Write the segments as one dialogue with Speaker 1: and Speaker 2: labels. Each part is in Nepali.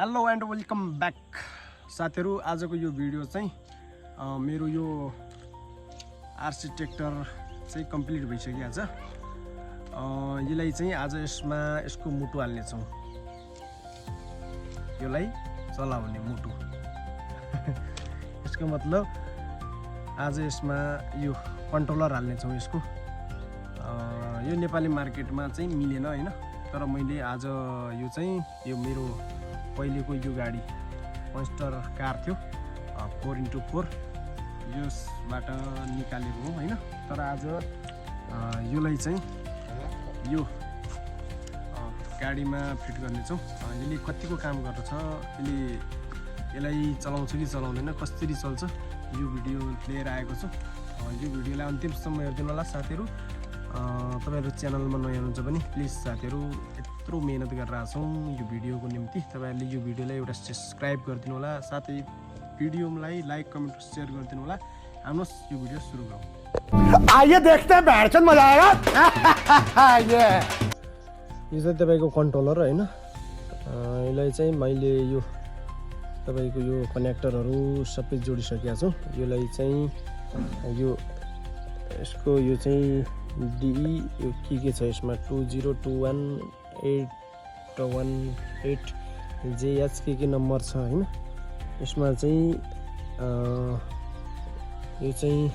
Speaker 1: हेलो एन्ड वेलकम ब्याक साथीहरु। आजको यो भिडियो चाहिँ मेरो यो आरसी ट्र्याक्टर चाहिँ कम्प्लिट भइसक्यो आज। यसलाई चाहिँ आज यसको मुटु हाल्ने छौं। यसलाई चलाउने मुटु यसको मतलब आज यसमा यो कन्ट्रोलर हाल्ने छौं। यसको यो नेपाली मार्केटमा चाहिँ मिलेन हैन, तर मैले आज यो चाहिँ यो मेरो पहिलेको यो गाडी पन्स्टर कार थियो 4x4 यसबाट निकालेको हो हैन। तर आज योलाई चाहिँ यो गाडीमा फिट गर्ने छौं। यसले कतिको काम गर्छ, यसलाई चलाउँछ कि चलाउँदैन, कसरी चल्छ, यो भिडियो लिएर आएको छु। यो भिडियोलाई अन्तिमसम्म हेर्दिनु होला साथीहरु। तपाईहरु च्यानलमा नयाँ हुनुहुन्छ भने प्लिज साथीहरु यत्रो मेहनत गरिरहेका छौं यो भिडियोको निम्ति। तपाईहरुले यो भिडियोलाई एउटा सब्स्क्राइब गरिदिनु होला, साथै भिडियोलाई लाइक कमेन्ट शेयर गरिदिनु होला। आउनुहोस् यो भिडियो सुरु गरौँ।
Speaker 2: आइए देखते हैं, बैठन मजा आएगा।
Speaker 1: यो चाहिँ तपाईको कन्ट्रोलर हैन। यसलाई चाहिँ मैले यो तपाईको यो कनेक्टरहरु सबै जोडिसकेको छु। यसलाई चाहिँ यो यसको यो चाहिँ DE यो के छ यसमा 2021818 JH के नम्बर छ हैन। यसमा चाहिँ यो चाहिँ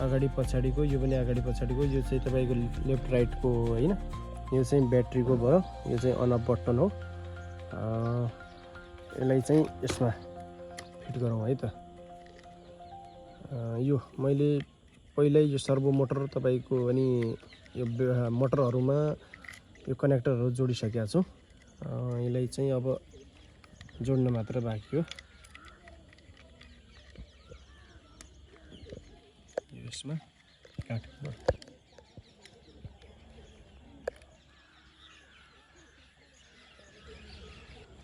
Speaker 1: अगाडि पछाडीको, यो पनि अगाडि पछाडीको, यो चाहिँ तपाईको लेफ्ट राइट को हैन। यो चाहिँ ब्याट्री को भयो, यो चाहिँ अन अफ बटन हो। यसलाई चाहिँ यसमा फिट गरौँ है त। यो मैले पहिल्यै यो सर्भो मोटर तपाईको अनि यो मोटरहरुमा यो कनेक्टरहरु जोडिसकेको छु। यसलाई चाहिँ अब जोड्न मात्र बाँकी हो। यसमा काट्नु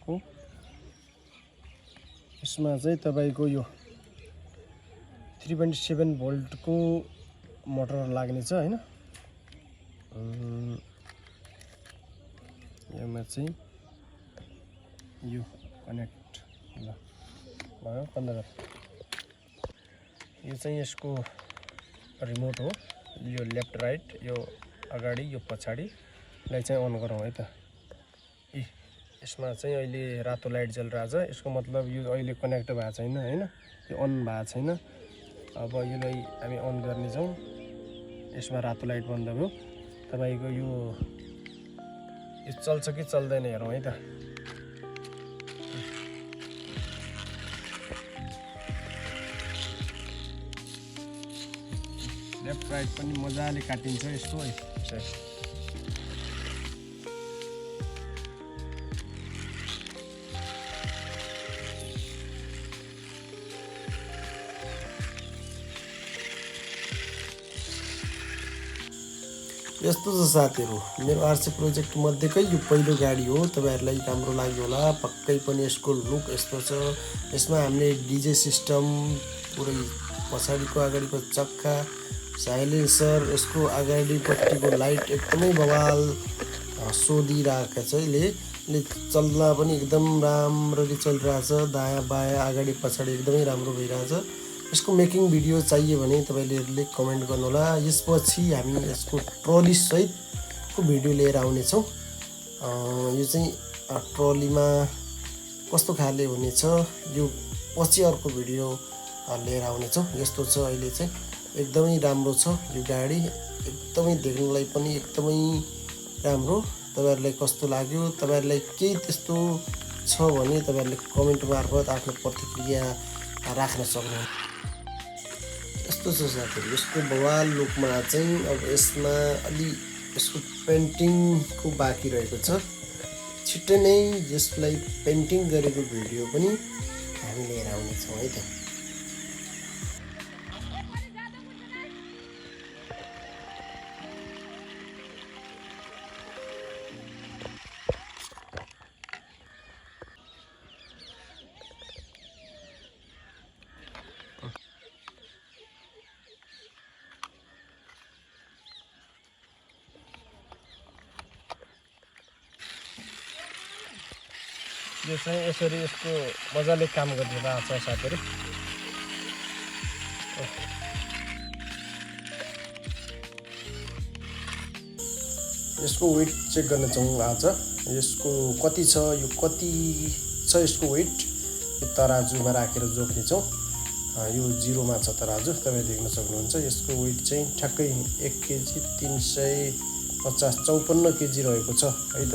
Speaker 1: हो। यसमा चाहिँ तपाईको यो 3.7 भोल्ट को मोटर लाग्ने छ हैन। यसमा चाहिँ यो कनेक्ट ल भयो 15। यो चाहिँ यसको रिमोट हो। यो लेफ्ट राइट, यो अगाडि, यो पछाडीलाई चाहिँ अन गरौँ है त। यसमा चाहिँ अहिले रातो लाइट जलिरहेछ, यसको मतलब यो अहिले कनेक्ट भएको छैन हैन, यो अन भएको छैन। अब यसलाई हामी अन गर्ने छौं। यसमा रातो लाइट बन्द भयो। तपाईको यो चल्छ कि चल्दैन हेरौँ है त। लेफ्ट राइट पनि मजाले काटिन्छ यसको है। यस्तो छ साथीहरु, मेरो आरसी प्रोजेक्ट मध्येकै यो पहिलो गाडी हो। तपाईहरुलाई राम्रो लाग्यो होला पक्कै पनि। यसको लुक यस्तो छ। यसमा हामीले डीजे सिस्टम, पुरै पछाडीको अगाडिको चक्का, साइलेन्सर, यसको अगाडिपट्टिको लाइट एकदमै बवाल सोधिरहेको छ। यसले चल्दा पनि एकदम राम्ररी चलिरहेछ। दायाँ बायाँ अगाडि पछाडि एकदमै राम्रो भइरहेछ। यसको मेकिङ भिडियो चाहियो भने तपाईहरुले कमेन्ट गर्नु होला। यसपछि हामी यसको ट्रली सहितको भिडियो लिएर आउने छौं। यो चाहिँ ट्रलीमा कस्तो खाले हुनेछ यो पछि अर्को भिडियो लिएर आउने छौं। यस्तो छ अहिले चाहिँ एकदमै राम्रो छ यो गाडी, एकदमै देख्नलाई पनि एकदमै राम्रो। तपाईहरुलाई कस्तो लाग्यो, तपाईहरुलाई केही त्यस्तो छ भने तपाईहरुले कमेन्ट मार्फत आफ्नो प्रतिक्रिया राख्न सक्नुहुन्छ। यस्तो छ साथीहरु, यसको बवाल लुकमा चाहिँ अब यसमा अलि यसको पेन्टिङको बाँकी रहेको छ। छिट्टै नै यसलाई पेन्टिङ गरेको भिडियो पनि हामी लिएर आउने छौं है त। यो चाहिँ यसरी यसको मजाले काम गरिरहेको छ साथीहरू। यसको वेट चेक गर्न चाहौँ आज। यसको कति छ, यो कति छ यसको वेट, यो तराजुमा राखेर जोख्नेछौँ। यो 0मा छ तराजु, तपाईँ देख्न सक्नुहुन्छ। यसको वेट चाहिँ ठ्याक्कै 1 केजी 350 54 केजी रहेको छ है त।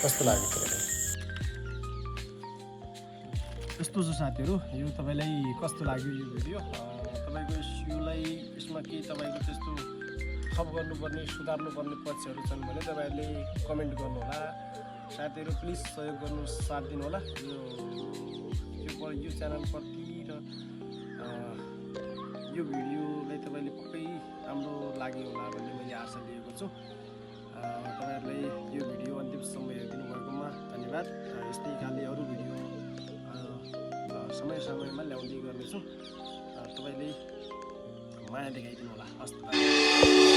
Speaker 1: कस्तो लाग्यो तपाईँलाई? यस्तो छ साथीहरू, यो तपाईँलाई कस्तो लाग्यो यो भिडियो? तपाईँको योलाई यसमा केही तपाईँको त्यस्तो थप गर्नुपर्ने सुधार्नुपर्ने पक्षहरू छन् भने तपाईँहरूले कमेन्ट गर्नुहोला। साथीहरू प्लिज सहयोग गर्नु, साथ दिनुहोला यो च्यानलप्रति। र यो भिडियोलाई तपाईँले पक्कै राम्रो लाग्यो होला भन्ने मैले आशा लिएको छु। तपाईँहरूलाई यो भिडियो अन्तिमसम्म हेरिदिनु भएकोमा धन्यवाद। यस्तै खाले अरू भिडियो समय समयमा ल्याउँदै गर्नेछु। तपाईँले माया देखाइदिनु होला। हस्।